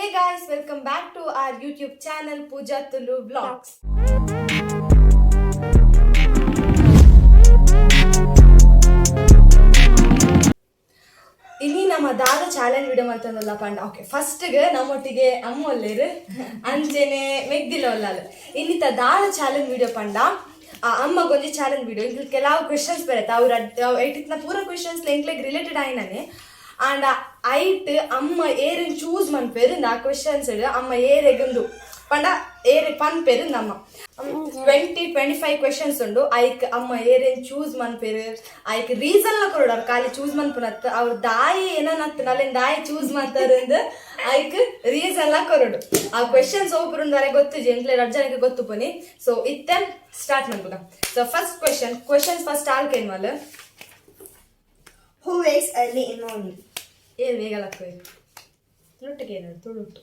Hey guys, welcome back to our YouTube channel Pooja Tulu Vlogs. ಇನಿ ನಮ್ಮ ದಾದ challenge video ಮಲ್ತಂದಲ್ಲ ಪಂಡ. Okay, ಫಸ್ಟ್ಗೆ ನಮ್ಮೊಟ್ಟಿಗೆ ಅಮ್ಮ ಒಲ್ಲೇರು, ಅಂಚೆನೆ ಮೆಗ್ದಿಲ್ಲ ಒಲ್ಲಾಲು. ಇನ್ನಿತ ದಾದ ಚಾಲೆಂಜ್ ವಿಡಿಯೋ ಪಂಡ, ಆ ಅಮ್ಮಗೊಂಜಿ ಚಾಲೆಂಜ್ ವಿಡಿಯೋ. ಇಂಕ್ಲ್ ಕೆಲವು ಕ್ವೆಶನ್ಸ್ ಬರುತ್ತೆ, ಅವ್ರ ಐಟಿತ್ನ ಪೂರ ಕ್ವೆಶನ್ಸ್ ಎಂಕ್ಲೆಗ್ ರಿಲೇಟೆಡ್ ಆಯ್ನನೆ. ಆಂಡ ಐಟ್ ಅಮ್ಮ ಏರೆನ್ ಚೂಸ್ ಮನ್ಪೇರು, ಆ ಕ್ವೆಶನ್ಸ್ ಅಮ್ಮ ಏರೆಗುಂದು ಪಂಡ ಏರೆ ಪನ್ಪೇರು. ನಮ್ಮ 20-25 ಕ್ವೆಶನ್ಸ್ ಉಂಡು. ಐಕ್ ಅಮ್ಮ ಏರೇನ್ ಚೂಸ್ ಮನ್ಪೇರು, ಐಕ್ ರೀಸನ್ ಲ ಕೊರಡು. ಅವ್ರು ಖಾಲಿ ಚೂಸ್ ಮನ್ಪುನತ್, ಅವ್ರ ದಾಯಿ ಏನನ್ನತ್, ನಲ್ಲಿಂದ ದಾಯಿ ಚೂಸ್ ಮಾಡ್ತಾರಂದು ಐಕ್ ರೀಸನ್ ಲ ಕೊರಡು. ಆ ಕ್ವೆಶನ್ಸ್ ಒಬ್ಬರು ಗೊತ್ತು, ಎಂಕ್ಲೆ ರಡ್ಡ್ ಜನಕ್ಕೆ ಗೊತ್ತು ಪುನಿ. ಸೊ ಇತ್ತೆ ಸ್ಟಾರ್ಟ್ ಮನ್ಪುಗ. So first question, questions first ಆಲ್ಕೇನ್ ಮಲ್. Who wakes early in morning? ಏನ್ ಬೇಗ ಲಕ್ಕು ತುಳುಟ್ಟಿಗೆ ಏನು ತುಳುಟು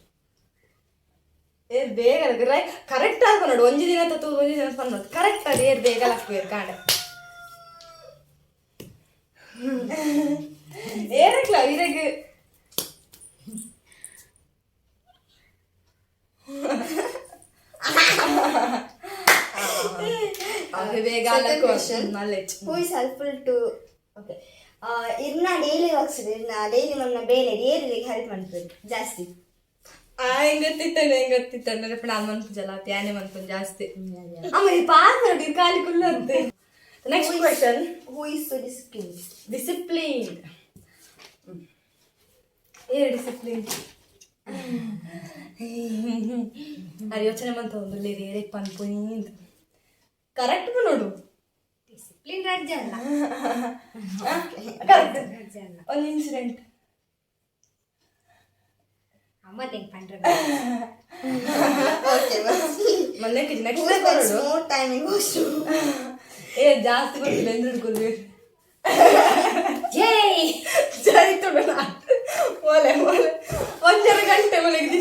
ಏರ್ ಬೇಗ ಕರೆಕ್ಟ್ ಆಗ ನೋಡು. ಒಂಜಿ ದಿನ ತತ್ತು, ಒಂಜಿ ದಿನ ನೋಡು. ಕರೆಕ್ಟ್ ಅದು. ಏರ್ ಬೇಗ ಲಕ್ಕು ಕಾಂಡ ಏರಕ್ಲ ಇರಗ್. ಅವೆ ಬೇಗ. Second question. Knowledge. Who is helpful to, okay, ಇರ್ನ ಡೈಲಿ ವರ್ಕ್ಸ್, ಇರ್ನ ಡೈಲಿ ನನ್ನ ಬೇಲೆ ಏರಿಗೆ ಹೆಲ್ಪ್ ಮಾಡ್ತಾರೆ ಜಾಸ್ತಿ? ಆ, ಹೆಂಗ್ ಗೊತ್ತಿತ್ತಾನೆ, ಹೆಂಗ್ ಗೊತ್ತಿತ್ತಾನೆ? ನಾನು ಮನ್ಪು ಜಲ ಯಾನೆ ಮನ್ಪು ಜಾಸ್ತಿ. ಅಮ್ಮ, ಈ ಪಾಸ್ ನೋಡಿ, ಖಾಲಿ ಕುಲ್ಲು ಅಂತೆ. Next question. Who is so disciplined? Discipline. ಏ ಡಿಸಿಪ್ಲಿನ್ ಅದು ಯೋಚನೆ ಮಂತ ಒಂದು ಏರಕ್ ಪನ್ಪುನಿ ಅಂತ. ಕರೆಕ್ಟ್ ನೋಡು. ಡಿಸಿಪ್ಲಿನ್ ರಡ್ಜ ಅಲ್ಲ. ಕರೆಕ್ಟ್. ರಡ್ಜ ಅಲ್ಲ. ಒಂದು ಇನ್ಸಿಡೆಂಟ್. ಅಮ್ಮ ತೆಂಗ್ ಪಂಡ್ರ. ಓಕೆ. ಮೊನ್ನೆ. Who next. spends more time in washroom? ಏ ಜಾಸ್ತಿ ಬರ್ತಿಲ್ಲ ಎಂದು ಹಿಡ್ಕೊಲ್ವಿ. ಜೈ. ಜೈ ತುಳು. ಓಲೆ ಓಲೆ, ಒಂದರ ಗಂಟೆ ಮಲಗಿ.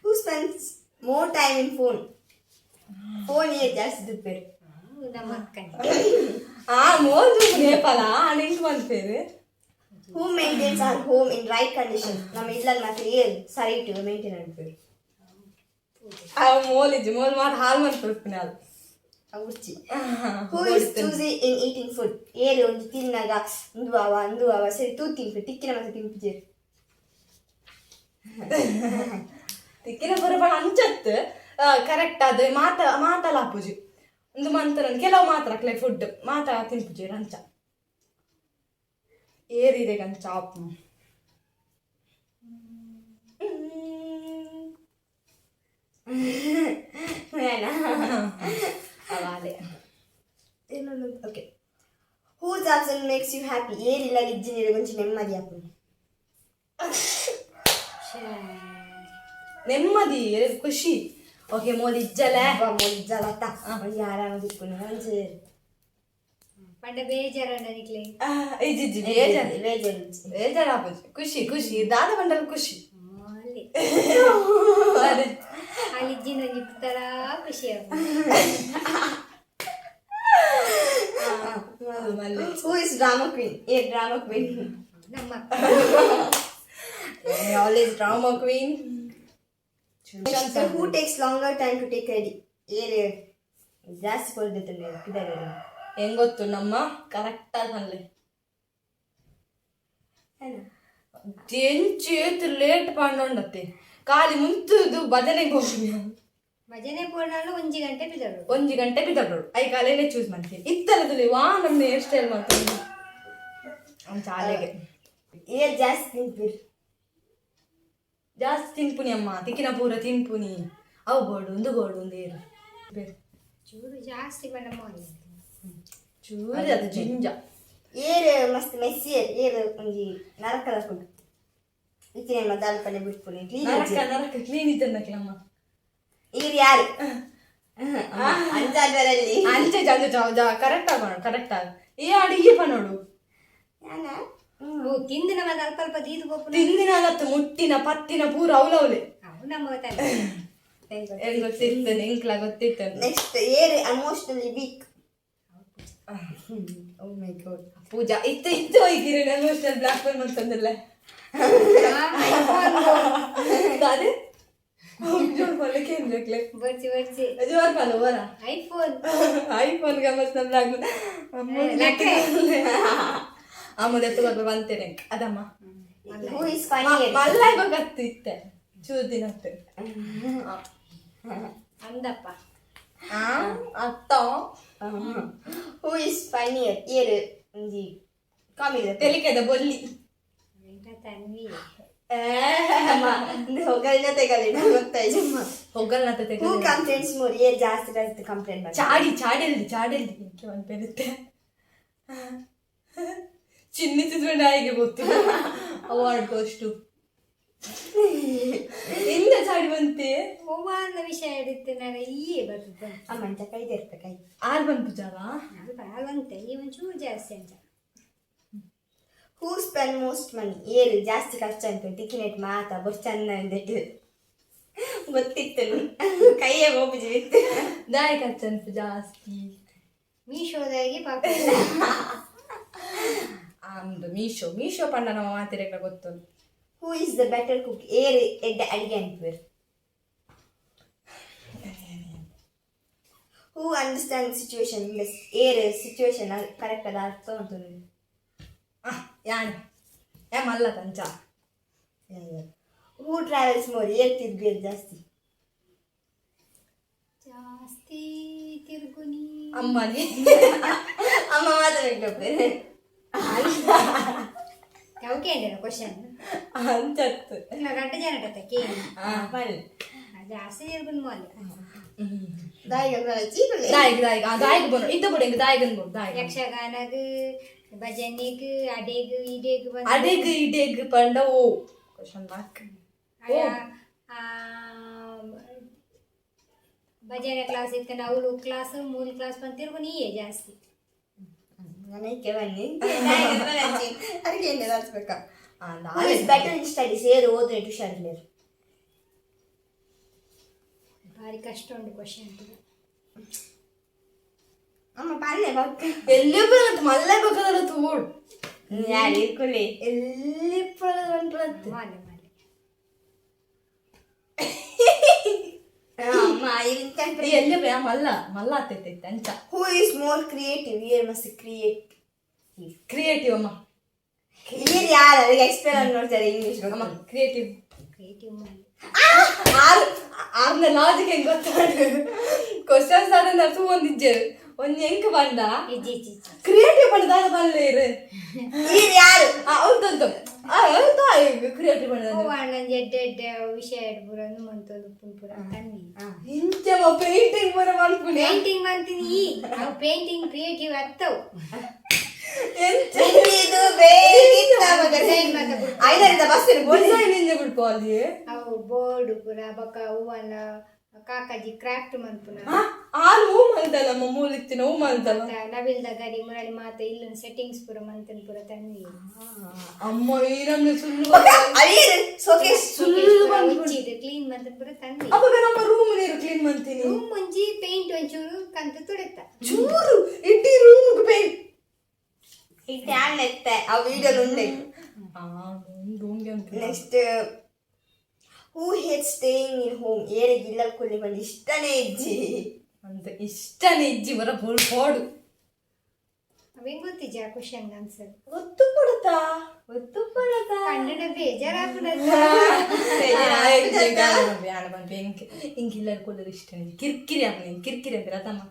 Who spends more time in phone? Phone ಏ ಜಾಸ್ತಿ ದುಪ್ಪೇರು? ನಮ್ಮ ಅಕ್ಕನೇ. ಆ ಮೋದು ನೇಪಾಲ ನಿಂಗೆ ಮನ್ಪೇರು. Who maintains our home in right condition? ನಮ್ಮ ಇಲ್ಲಲ್ಲಿ ಮಾತ್ರ ಏರ್ ಸರಿ ಇಟ್ಟು ಮೇಂಟೈನ್ ಮಾಡ್ಪೇರು? ಆ ಮೋಲಿಜಿ ಮೋಲ್ ಮಾತ್ರ ಹಾಲು ಮನ್ಪುರ್ಪಿನ ಅದು. ಉರ್ಚಿ. Who is choosy in eating food? ಏರು ಒಂದು ತಿನ್ನಾಗ ಅಂದು ಅವ ಅಂದು ಅವ ಸರಿ ತೂ ತಿನ್ಪು, ತಿಕ್ಕಿನ ಮತ್ತೆ ತಿನ್ಪಿಜೇರು? ತಿಕ್ಕಿನ ಬರಬಾಳ ಅಂಚತ್ತು. ಕರೆಕ್ಟ್. ಅದು ಮಾತ ಮಾತಲ್ಲ ಪೂಜಿ ಒಂದು ಮಂತ್ರ ಕೆಲವು ಮಾತ್ರ ಅಕ್ಲೆ ಫುಡ್ ಮಾತ ತಿನ್ಪುಜಿ ಅಂಚ. ಏರಿದೆ ಅಂಚ. ಅವಾಲೆ. Okay, whose absence makes you happy? ಏರಿಲ್ಲ ಗಿಜ್ಜಿ ನೀರು ಕೊಂಚ ನೆಮ್ಮದಿ ಆಪುಂಡು. ನೆಮ್ಮದಿ, ಖುಷಿ. ಓಕೆ, ಮೋದಿ ಇಜ್ಜಲ. ಜಲತ ಒಂಜಿ ಆರಾಮ ತಿಕ್ಕುನು ಒಂಜಿ. ಪಂಡ ಬೇಜಾರಂಡ ನಿಕ್ಲೆ? ಇಜ್ಜಿ, ಬೇಜಾರು. ಬೇಜಾರು. ಬೇಜಾರಾಪುಜಿ. ಖುಷಿ, ಖುಷಿ. ದಾದ ಬಂಡಲ್ ಖುಷಿ. ಅಲ್ಲಿ ಅದೇ. ಅಲ್ಲಿ ಇಜ್ಜಿನ ಒಂಜಿ ತರ ಖುಷಿ ಆಪುಂಡು. ಮಲ್ಲೆ. Who is drama queen? ಏ ಡ್ರಾಮಾ ಕ್ವೀನ್? ನಮ್ಮ ಅಕ್ಕ. Always drama queen. Who takes longer time to take ready? ಏರ್ ಜಾಸ್ತಿ ಕೊಲ್ದಿತ್ತಂಡೆ ಪಿದಾರೆ? ಹೆಂಗ್ ಗೊತ್ತು ನಮ್ಮ ಕರೆಕ್ಟ್ ಆಗಿ ಅಲ್ಲೇ ಎಂಚು ಏತ್ ಲೇಟ್ ಪಾಂಡೊಂಡತ್ತೆ. ಖಾಲಿ ಮುಂತುದು ಭಜನೆಗೆ ಹೋಗಿ. ಭಜನೆ ಪೂರ್ಣಲು 1 ಗಂಟೆ ಬಿದಳು. 1 ಗಂಟೆ ಬಿದ್ದಳು. I ಕಾಲೇನೆ ಚೂಸ್ ಮಾಡ್ತೀನಿ ಇತ್ತಲದಲ್ಲಿ. ವಾ, ನಮ್ಮ ಹೇರ್ ಸ್ಟೈಲ್ ಮಾಡ್ತೀನಿ ಚಾಲೆಗೆ. ಏರ್ ಜಾಸ್ತಿ ತಿನ್ಪಿರ್? ಜಾಸ್ತಿ ತಿನ್ಪುನಿ ಅಮ್ಮ, ತಿಕ್ಕಿನ ಪೂರ ತಿನ್ಪುನಿ. ಅವು ಬೋಡು ಒಂದು ಬೋಡು ಒಂದು ಏರು. ಚೂರು ಜಾಸ್ತಿ ಬಣ್ಣ ಮೋಲಿ. ಚೂರು ಅದು ಜಿಂಜ. ಏರ್ ಮಸ್ತ್ ಮೆಸ್ಸಿ ಏರ್ ಏರ್ ಒಂಜಿ ನರಕಲ ಕುಂಡು ಇತ್ತಿನ ಮದಾಲ್ ಪಲ್ಲೆ ಬಿಟ್ಪುನಿ ಕ್ಲೀನ್. ನರಕ ನರಕ, ಕ್ಲೀನ್ ಇದ್ದನ್ನಕ್ಲಮ್ಮ. ಏರ್ ಯಾರು ಅಂಚಾದರಲ್ಲಿ? ಅಂಚೆ ಅಂಚೆ, ಕರೆಕ್ಟ್ ಆಗ ನೋಡು, ಕರೆಕ್ಟ್ ಆಗ. ಈ ಆಡು ಈ ನೋಡು. ಯಾನ? ಓ ತಿಂದು ನಮ್ಮ ಅಲ್ಪ ಅಲ್ಪ ದೀದು ಬೋಪುನ. ತಿಂದಿನ ಅಲತ್ತು ಮುಟ್ಟಿನ ಪತ್ತಿನ ಪೂರ ಅವಲವಲೆ. ಅವು ನಮ್ಮ ತಲೆ. ಏನ್ ಗೊತ್ತಿತ್ತೇನೆ, ಎಂಕ್ಲ ಗೊತ್ತಿತ್ತೇನೆ. ನೆಕ್ಸ್ಟ್, ಏರ್ emotionally weak? Oh my God. ಪೂಜಾ ಇತ್ತು ಇತ್ತು ಹೋಗಿರಿ ಎಮೋಷನಲ್ ಬ್ಲಾಕ್ ಮೇಲ್ ಅಂತಂದಿಲ್ಲ. ದಾದೆ ಜೋರ್ ಪಲ್ಲೆ ಕೇಂದ್ರಕ್ಲೆ. ಬರ್ಚಿ ಬರ್ಚಿ. ಜೋರ್ ಪಲ್ಲೆ ಓರ. ಐಫೋನ್. ಐಫೋನ್ ಗಮಸ್ ನಮ್ಮ ಲಕ್ಕೆ. ಅಮ್ಮದ ಎತ್ತು ಬರ್ಬ ಬಂತೇನೆ ಅದಮ್ಮ. Who is funny? ಮಲ್ಲ ಇವಾಗ ಇತ್ತೆ ಚೂರು ದಿನತ್ತೆ. ಅಂದಪ್ಪ. ಅತ್ತ. Who is funnier? ಏರು ಒಂಜಿ ಕಾಮಿಡಿ? ತೆಲಿಕೆದ ಬೊಲ್ಲಿ. ತನ್ವಿ. ಹೊಗಲ್ನ ತೆಗಲಿ, ನಂಗೆ ಗೊತ್ತಾಯ್ತಮ್ಮ. ಹೊಗಲ್ನತ. ಹೂ ಕಂಪ್ಲೇಂಟ್ಸ್ ಮೋರ್? ಏರ್ ಜಾಸ್ತಿ ಜಾಸ್ತಿ ಕಂಪ್ಲೇಂಟ್ ಮಾಡಿ? ಚಾಡಿ ಚಾಡೆಲ್ದಿ ಚಾಡೆಲ್ದಿ ಇಂಕೆ ಒಂದು ಪೆರುತ್ತೆ ಚಿನ್ನಿಸಿದ್ರೆ ನಾಯಿಗೆ ಗೊತ್ತು. ಅವಾರ್ಡ್ ಗೋಷ್ಟು ಇಂದ ಚಾಡಿ ಬಂತೆ. ಹೂವಾದ ವಿಷಯ ಹಿಡಿತೆ ನಾನು ಈಯೇ ಬರ್ತದೆ. ಅಮ್ಮ ಅಂತ ಕೈದೆ ಇರ್ತ ಕೈ. ಆರ್ ಬಂದು ಪೂಜಾವ. ನಾನು ಬಾಳಂತೆ ಈ ಒಂಚೂರು ಜಾಸ್ತಿ ಅಂತ. ಹೂ ಸ್ಪೆಂಡ್ ಮೋಸ್ಟ್ ಮನಿ? ಏರು ಜಾಸ್ತಿ ಖರ್ಚು ಅಂತ ಟಿಕೆಟ್ ಮಾತಾ ಬರ್ ಚಂದ ಅಂದಿಟ್ಟು ಗೊತ್ತಿತ್ತು, ಕೈಯೇ ಹೋಗುಜಿ ಇತ್ತು. ದಾಯ ಖರ್ಚು ಜಾಸ್ತಿ. ಮೀಶೋದಾಗಿ ಪಾಪ. ಅಂದು ಮೀಶೋ ಮೀಶೋ ಪಂಡ ನಮ್ಮ ಮಾತಿರಕ ಗೊತ್ತು. Who is the better cook? ಏರು ಎಡ್ಡೆ ಅಡಿಗೆ ಅನ್ಪೇರು? Who understand situation best? ಏರು ಸಿಚುವೇಶನ್ ಕರೆಕ್ಟ್ ಅದ ಅರ್ಥ ಉಂಟು? ಯಾನ್ ಯಾ ಮಲ್ಲ ತಂಚ. ಹೂ ಟ್ರಾವೆಲ್ಸ್ ಮೋರ್? ಏರ್ ತಿರ್ಗೇರ್ ಜಾಸ್ತಿ? ಜಾಸ್ತಿ ತಿರುಗುನಿ. ಅಮ್ಮನೇ. ಅಮ್ಮ ಮಾತಾಡ್ಬೇಕು. ಯಾವ ಕೇಳಿರ ಕ್ವಶನ್? ಅಂಚತ್ತು. ಇಲ್ಲ, ಗಂಟೆ ಜನ ಕೇಳಿ. ಬನ್ನಿ. ಜಾಸ್ತಿ ತಿರುಗುನ್ ಮೋಲೆ. ದಾಯಿಗ್ ದಾಯಿಗ್ ಆ ದಾಯಿಗ್ ಬನ್ನು ಇದ್ದ ಬುಡ ಹಿಂಗ ದಾಯಿಗ್ ಅನ್ಬೋದು ದಾಯಿಗ್. ಯಕ್ಷಗಾನಗ್, ಭಜನೆಗ್, ಅಡೆಗ್ ಇಡೆಗ್ ಬಂದು. ಅಡೆಗ್ ಇಡೆಗ್ ಪಂಡ ಓ ಕ್ವಶನ್ ಮಾರ್ಕ್. ಅಯ, ಆ, ಭಜನೆ ಕ್ಲಾಸ್ ಇತ್ತು, ಅವಳು ಕ್ಲಾಸ್ ಮೂರು ಕ್ಲಾಸ್ ಬಂದು ತಿರುಗು ನೀಯೇ ಜಾಸ್ತಿ. ನನಗೆ ಬನ್ನಿ ಅದಕ್ಕೆ ಏನು ಕಲಿಸ್ಬೇಕಾ? Who is better in studies? ಏರು ಓದ್ರೆ ಹುಷಾರಿಲ್ಲೇರು? ಭಾರಿ ಕಷ್ಟ ಉಂಟು ಕ್ವಶನ್. ಅಮ್ಮ ಪಲ್ಲೆ ಬಕ್ಕ. ಎಲ್ಲಿ ಬರುತ್ತೆ ಮಲ್ಲೆ ಬೇಕದಲ್ಲ ತೋಡ್. ಯಾರು ಇರ್ಕೊಳ್ಳಿ. ಎಲ್ಲಿ ಬರುತ್ತೆ? ಮಾಲೆ ಮಾಲೆ. ಅಮ್ಮ. ಎಲ್ಲಿ ಬ ಮಲ್ಲ ಮಲ್ಲ ಆತೈತೆ ಅಂಚ. Who is more creative? ಏರ್ ಮಸ್ತ್ ಕ್ರಿಯೇಟಿವ್? ಕ್ರಿಯೇಟಿವ್ ಅಮ್ಮ. ಏರ್ ಯಾರು ಅದಕ್ಕೆ ಎಕ್ಸ್ಪ್ಲೇನ್ ನೋಡ್ತಾರೆ ಇಂಗ್ಲಿಷ್. ಅಮ್ಮ ಕ್ರಿಯೇಟಿವ್. ಕ್ರಿಯೇಟಿವ್ ಮಾಲೆ. ಆರ್ ಆರ್ನ ಲಾಜಿಕ್ ಹೆಂಗ್ ಗೊತ್ತಾಡು? ಕ್ವಶನ್ಸ್ ಆದ ತೂ ಒಂದಿಜ್ಜೆರು ಒಂಜಿ ಎಂಕ್ ಬಂಡ. ಇಜ್ಜಿ ಇಜ್ಜಿ ಇಜ್ಜಿ. ಕ್ರಿಯೇಟಿವ್ ಪಂಡ ಬಲ್ಲೆ ಇರು. ಏರ್ ಯಾರು? ಹೌದಂತ ಕ್ರಿಯೇಟಿವ್ ಪಂಡ. ಹೂವು ಅಣ್ಣಂಜಿ ಎಡ್ಡೆ ಎಡ್ಡೆ ವಿಷಯ ಇಡ್ಬುರನ್ನು ಮಂತೊಂದು ಪುರ ತನ್ನಿ. ಇಂಚ ಪೇಂಟಿಂಗ್ ಬರ ಮಲ್ಪುನಿ. ಪೇಂಟಿಂಗ್ ಮಂತೀನಿ ಈ ಅವು ಪೇಂಟಿಂಗ್ ಕ್ರಿಯೇಟಿವ್ ಅತ್ತವು. ಎಂಚ? ಇದು ಬೇಕಿತ್ತ ಮಗನೇ. ಡಿಸೈನ್ ಮಾತ ಬಿಡ್ಪು. ಐದರಿಂದ ಬಸ್. ಡಿಸೈನ್ ಇಂಜ ಬಿಡ್ಪು ಅಲ್ಲಿ. ಅವು ಬೋರ್ಡ್ ಪುರ ಬೊಕ್ಕ ಹೂವನ್ನ ಕಾಕಾಜಿ ಕ್ರಾಫ್ಟ್ ಮನ್ಪುನ. ಆರು ಹೂ ಮಲ್ದಲ್ಲ ಅಮ್ಮ, ಮೂಲಿತ್ತಿನ ಹೂ ಮಲ್ದಲ್ಲ. ಮತ್ತ ನವಿಲ್ದ ಗರಿ ಮುರಳಿ ಮಾತ ಇಲ್ಲೊಂದು ಸೆಟ್ಟಿಂಗ್ಸ್ ಪೂರ ಮಂತನ್ ಪೂರ ತನ್ವಿ. ಅಮ್ಮ ಈ ನಮ್ಗೆ ಸುಳ್ಳು. ಅವೇರು ಸೋಕೇಶ್. ಸುಳ್ಳು ಬಂದು. ಉಚ್ಚಿದು ಕ್ಲೀನ್ ಮಂತನ್ ಪೂರ ತನ್ವಿ. ಅವಾಗ ನಮ್ಮ ರೂಮ್ ನೀರು ಕ್ಲೀನ್ ಮಾಡ್ತೀನಿ. ರೂಮ್ ಒಂಜಿ ಪೇಂಟ್ ಒಂಚೂರು ಕಂತು ತುಡಿತ. ಚೂರು ಇಡೀ ರೂಮ್ ಪೇಂಟ್. ಇಟ್ಟೆ ಎತ್ತೆ ಆ ವಿಡಿಯೋ ಉಂಡೆ. ರೂಮ್ಗೆ ಅಂತ. Next, who hate staying in home? ಏರಿಗೆ ಇಲ್ಲ ಕೊಲ್ಲಿ ಬಂದು ಇಷ್ಟನೇ ಇಜ್ಜಿ? ಅಂತ ಇಷ್ಟನೇ ಇಜ್ಜಿ ಬರ ಬೋಲ್ ಪೋಡು. ಅವೇನ್ ಗೊತ್ತಿಜ್ಜ ಕ್ವಶನ್ ಆನ್ಸರ್? ಗೊತ್ತು ಕೊಡುತ್ತಾ, ಗೊತ್ತು ಕೊಡುತ್ತಾ? ಕಣ್ಣನ ಬೇಜಾರಾಗ್ಬಿಡತ್ತ. ಇಂಕ್ ಇಲ್ಲ ಕೊಲ್ಲರು ಇಷ್ಟ ಕಿರ್ಕಿರಿ ಆಗ್ಲಿ ಕಿರ್ಕಿರಿ ಅಂತೀರ ತಮ್ಮ.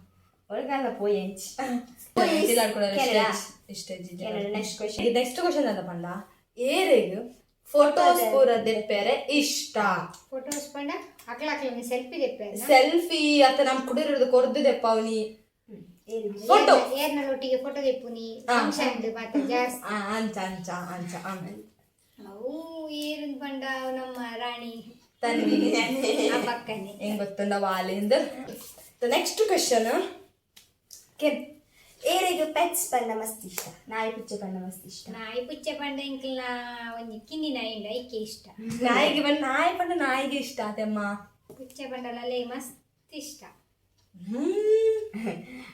ಒಳಗಲ್ಲ ಪೋಯ್ ಎಂಚ್. ಇಷ್ಟ ಇಷ್ಟ. Next question. Next question ಅಂತ ಪಂಡ ಏರೆಗ್ ಫೋಟೋಸ್ ಪೂರ ದೆಪ್ಪೆರೆ ಇಷ್ಟ? ಫೋಟೋಸ್ ಪಂಡ ಅಕ್ಲ ಅಕ್ಲ ಸೆಲ್ಫಿ ದೆಪ್ಪೆ. ಸೆಲ್ಫಿ ಅತ್ತ ನಮ್ ಕುಡಿರೋದು ಕೊರ್ದು ದೆಪ್ಪವನಿ ಫೋಟೋ. ಏರ್ನ ಒಟ್ಟಿಗೆ ಫೋಟೋ ದೆಪ್ಪುನಿ ಫಂಕ್ಷನ್ ಮಾತ್ರ ಜಾಸ್ತಿ. ಅಂಚ ಅಂಚ ಅಂಚ ಅಂಚ. ಅವು ಏರುನ್ ಪಂಡ ಅವು ನಮ್ಮ ರಾಣಿ. ತನ್ವಿ. ಆ ಪಕ್ಕನೆ. ಹೆಂಗ್ ಗೊತ್ತುಂಡ ವಾಲಿಂದ ನೆಕ್ಸ್ಟ್ ಕ್ವಶನ್ ಕೆನ್. ಏರಿಗೆ ಪೆಟ್ಸ್ ಪಂಡ ಮಸ್ತ್ ಇಷ್ಟ, ನಾಯಿ ಪುಚ್ಚೆ ಪಂಡ ಮಸ್ತ್ ಇಷ್ಟ? ನಾಯಿ ಪುಚ್ಚೆ ಪಂಡ ಇಂಕ್ಲ ಒಂಜಿ ಕಿನ್ನಿ ನಾಯಿ ಉಂಡು, ಐಕೆ ಇಷ್ಟ. ನಾಯಿಗೆ ಬಂದು ನಾಯಿ ಪಂಡ ನಾಯಿಗೆ ಇಷ್ಟ ಆತೆಮ್ಮ. ಪುಚ್ಚೆ ಪಂಡಲಲ್ಲೇ ಮಸ್ತ್ ಇಷ್ಟ.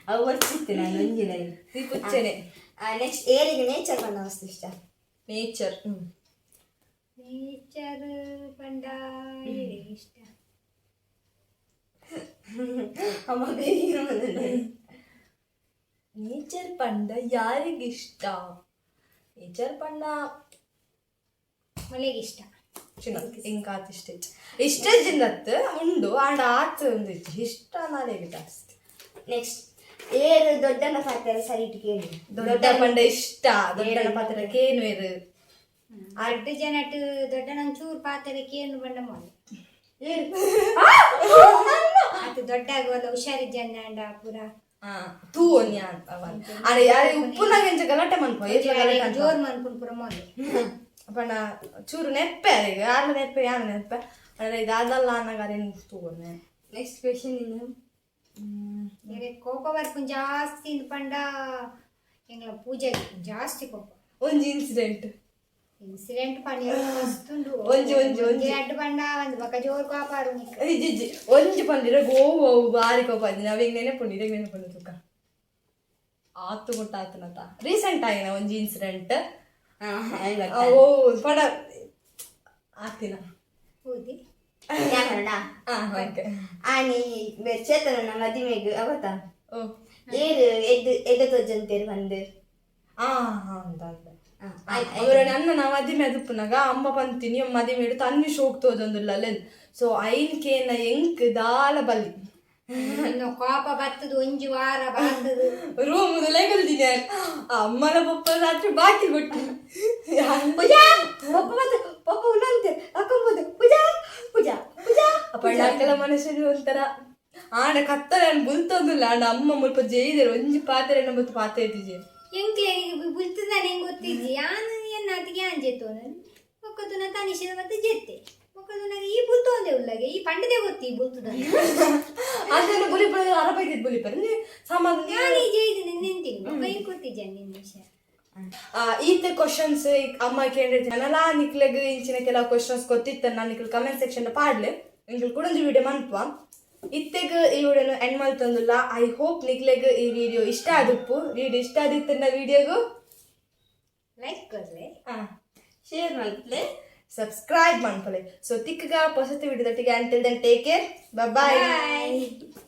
ಅವು ವರ್ಚಿತ್ತು ನಾನು ಒಂಜಿನ. ಈ ಪುಚ್ಚೆನೆ. ನೆಕ್ಸ್ಟ್, ಏರಿಗೆ ನೇಚರ್ ಪಂಡ ಮಸ್ತ್ ಇಷ್ಟ? ನೇಚರ್. ನೇಚರ್ ಪಂಡ ಇಷ್ಟ. ಅಮ್ಮ. ನೇಚರ್ ಪಂಡ ಯಾರಿಗಿಷ್ಟ? ನೇಚರ್ ಪಂಡ ಮಲೆಗೆ ಇಷ್ಟ. ಚಿನ್ನ ಇಂಕಾತ್ ಇಷ್ಟ ಇಷ್ಟ ಜಿಂದತ್ ಉಂಡು ಆಂಡ ಆತ್ ಒಂದು ಇಷ್ಟ ನಾಳೆಗೆ ಜಾಸ್ತಿ. ನೆಕ್ಸ್ಟ್, ಏರು ದೊಡ್ಡನ ಪಾತ್ರ ಸರಿ ಕೇಳಿ. ದೊಡ್ಡ ಪಂಡ ಇಷ್ಟ, ದೊಡ್ಡನ ಪಾತ್ರ ಕೇನು ಇರು. ಅಡ್ಡು ಜನಟ್ ದೊಡ್ಡ ನಂಚೂರು ಪಾತ್ರೆ ಕೇನು ಬಂಡ ಮೊಲೆ ಅದು ದೊಡ್ಡ ಆಗುವಲ್ಲ, ಹುಷಾರಿಜ್ಜಂಡ ಅಂಡ ಪೂರ. ಆ, ತೂ ಒನ್ಯ ಅಂತ ಅರೆ ಯಾರು ಉಪ್ಪುನಾಗ ಎಂಚ ಗಲಾಟೆ ಮನ್ಪು, ಏತ್ಲ ಗಲಾಟೆ ಅನ್ಪ. ಜೋರ್ ಮನ್ಪುನ್ ಪೂರ ಮೊಲೆ. ಪಂಡ ಚೂರು ನೆಪ್ಪೆ ಅರೆಗ್ ಆರ್ಲ ನೆಪ್ಪೆ ಯಾನ ನೆಪ್ಪೆ ಅಂದ್ರೆ ಇದಾದಲ್ಲ ಅನ್ನಗ ಅರೇನು ತೂವೊನ್ನೆ. ನೆಕ್ಸ್ಟ್ ಕ್ವೆಶನ್ ಇನ್ನು. ಬೇರೆ ಕೋಪ ಬರ್ಪುನ್ ಜಾಸ್ತಿ ಇಂದ್ ಪಂಡ ಎಂಗ್ಲ ಪೂಜೆ ಜಾಸ್ತಿ ಕೋಪ. ಒಂಜಿ ಇನ್ಸಿಡೆಂಟ್. ಇನ್ಸಿಡೆಂಟ್ ಪಂಡ ಮಸ್ತ್ ಉಂಡು. ಒಂಜಿ, ಒಂಜಿ, ಒಂಜಿ. ಅಡ್ಡು ಪಂಡ ಒಂದು ಬಕ ಜೋರ್ ಕೋಪ ಆರು ನಿಕ್. ಇಜ್ಜಿ ಇಜ್ಜಿ, ಒಂಜಿ ಪಂಡಿರ ಓ ಓ ಬಾರಿ ಕೋಪ ಆಯ್ತು. ನಾವ್ ಈಗ ನೆನಪುಂಡು, ಇರೆಗ್ ನೆನಪುಂಡು ತುಕ ಆತು ಮುಟ್ಟ ಆತನತ ರೀಸೆಂಟ್ ಆಗಿನ ಒಂಜಿ ಇನ್ಸಿಡೆಂಟ್. ಓ ಪಡ ಆತಿನ. ಹೌದಿ. ಯಾಕಣ್ಣ? ಹಾ, ಓಕೆ. ಆನಿ ಬೇರೆ ಚೇತನ ಮದಿಮೆಗ್ ಅವತ್ತ ಓ. ಏರು ಎದ್ದು ಎದ್ದ ತೋಜಂತೇರು ಬಂದು. ಆ ಹಾ ಅಂತ ಅಂತ ಅವರ ನನ್ನ ನಾವು ಮದಿಮೆ ಅದುಪ್ಪುನಾಗ ಅಮ್ಮ ಪಂತೀನಿ ಮದಿಮೆ ಇಡು ತನ್ನಿ ಶೋಕ್ ತೋಜೊಂದುಲ್ಲ ಅಲ್ಲೇನ್ ಸೊ ಐನ್ ಕೇನ ಎಂಕ್ ದಾಲ ಬಲ್ಲಿ. ಇನ್ನು ಕೋಪ ಬತ್ತದು, ಒಂಜಿ ವಾರ ಬರ್ತದು. ರೂಮ್ ಲೆಗಲ್ದಿನಿ ಅಮ್ಮನ ಪಪ್ಪ ರಾತ್ರಿ ಬಾಕಿ ಕೊಟ್ಟು. ಪೂಜಾ ಪಪ್ಪ ಮತ್ತೆ ಪಪ್ಪ ಉನ್ನಂತೆ ಹಾಕೊಂಬೋದು, ಪೂಜಾ ಪೂಜಾ ಪೂಜಾ. ಅಪ್ಪಣ್ಣಾಕಲ ಮನುಷ್ಯರು ಒಂಥರ ಆಂಡ ಕತ್ತಲೆ ಬುಲ್ತೊಂದುಲ್ಲ ಆಂಡ ಅಮ್ಮ ಮುಲ್ಪ ಜೈದರು ಒಂಜಿ ಪಾತ್ರೆ ಮತ್ತು ಪಾತ್ರೆ ಇದ್ದಿಜೆ. ಎಂಕ್ಲೆ ಬುಲ್ತದಾನೆ ಹೆಂಗ್ ಗೊತ್ತಿಜ್ಜಿ ಯಾನ್ ಎನ್ನಾತಿಗೆ ಯಾನ್ ಜೆತ್ತೋನ ಒಕ್ಕದುನ ತನಿಷದ ಮತ್ತೆ ಜೆತ್ತೆ ಒಕ್ಕದುನಾಗ ಈ ಬುಲ್ತೋಂದೆ ಉಲ್ಲಗೆ ಈ ಪಂಡದೆ ಗೊತ್ತಿ ಈ ಬುಲ್ತದ. ಅದನ್ನು ಬುಲಿಪರ ಅರಬೈದಿದ್ದು ಬುಲಿಪರ ಸಾಮಾನ್ಯ. ನಾನು ಈ ಜೈದು ನಿಂತೀನಿ ಒಕ್ಕ ಹಿಂಗ್ ಗೊತ್ತಿಜ್ಜ ನಿನ್ನ ವಿಷಯ. ಈತ ಕ್ವಶನ್ಸ್ ಅಮ್ಮ ಕೇಳಿರ್ತೀನಿ ನಿಕ್ಲೆಗ್ ಇಂಚಿನ ಕೆಲವು ಕ್ವಶನ್ಸ್ ಗೊತ್ತಿತ್ತ ನಾನು ನಿಕ್ಲು ಕಮೆಂಟ್ ಸೆಕ್ಷನ್ ಪಾಡ್ಲೆ, ಇಂಕ್ಲು ಕೂಡ ಒಂಜಿ ವಿಡಿಯೋ ಮನ್ಪುವ. ಇತ್ತೆಗ್ ಈ ವಿಡಿಯೋನು ಎಂಡ್ ಮಲ್ತೊಂದುಲ್ಲ. I hope ನಿಕ್ಲೆಗ್ ಈ ವಿಡಿಯೋ ಇಷ್ಟ ಆದುಪ್ಪು. ವಿಡಿಯೋ ಇಷ್ಟ ಆದಿತ್ತನ್ನ ವಿಡಿಯೋಗು ಲೈಕ್ ಕೊರ್ಲೆ. ಶೇರ್ ಮಾಡ್ಲೆ. ಸಬ್ಸ್ಕ್ರೈಬ್ ಮನ್ಪಲೆ. ಸೊ ತಿಕ್ಕಗ ಪೊಸತಿ ವಿಡಿಯೋದೊಟ್ಟಿಗೆ. Until then, take care, bye. Bye.